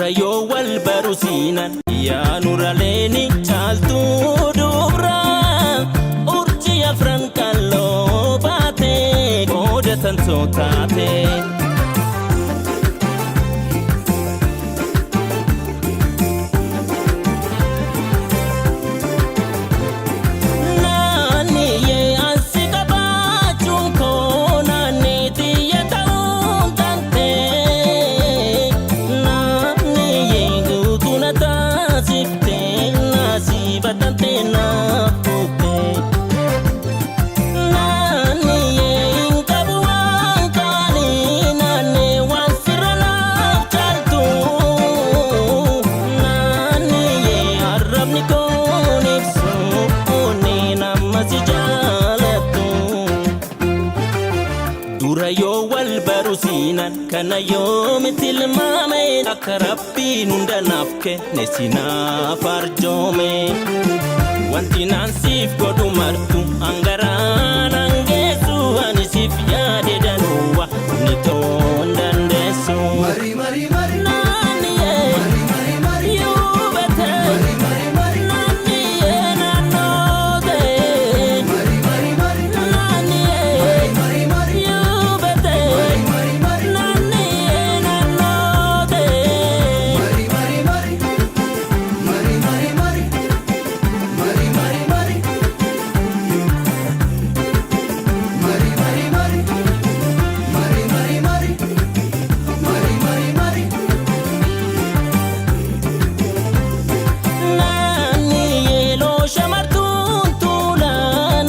Dura yoo wal baru siinan yaa nuraleeni caaltuu dubra urjii afran qalloo baate qooda tantoo taate. Naanniyee ansi qabaachuun koo naannii xiyya ta'uun tantee naanniyee guutuu na taasiftee naasiiba tantee naaf fuutee. Naanniyee hin qabu waan kaanii naannee waan sirra naaf caaltu naanniyee arrabni koon ibsu onnee nama si jaalattu. Dura yoo wal baru siinan kana yoomitti ilmaame akka Rabbiin hunda naaf kenne sinaaf arjoome. Wanti naan siif godhu martu hangaraan hangeessu ani siif yaade danuuwa ni toon dandeessu. Mari mari mari. Naanniyee Mari mari mari. yuubate Mari mari mari. Naanniyee naannoo ta'e Mari mari mari. Naanniyee Mari mari. yuubate Mari mari. Naanniyee naannoo ta'e. Mari mari mari. Mari mari mari. Mari mari mari. Mari mari mari. Mari mari mari. Mari mari mari. Naanniyee loo shamartuun tuula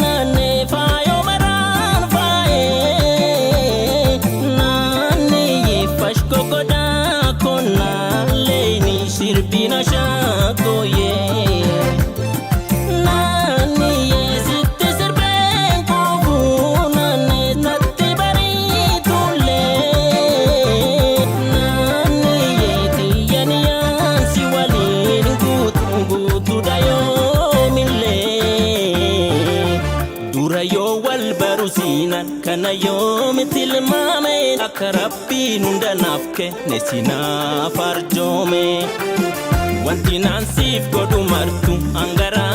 naannee faayoo maraan faayee naanniyee fashkoo godhaa konnaa leeni sirbina shaakooyee. Naanniyee sitti sirbeen kuufuu naannee natti bariitullee naanniyee xiyyaniyaan si waliin guutuu guutuudha yoomillee. Dura yoo wal baru siinan kana yoomitti ilmaame akka Rabbiin hunda naaf kenne sinaaf arjoome. Wanti naan siif godhu martu hangaraan.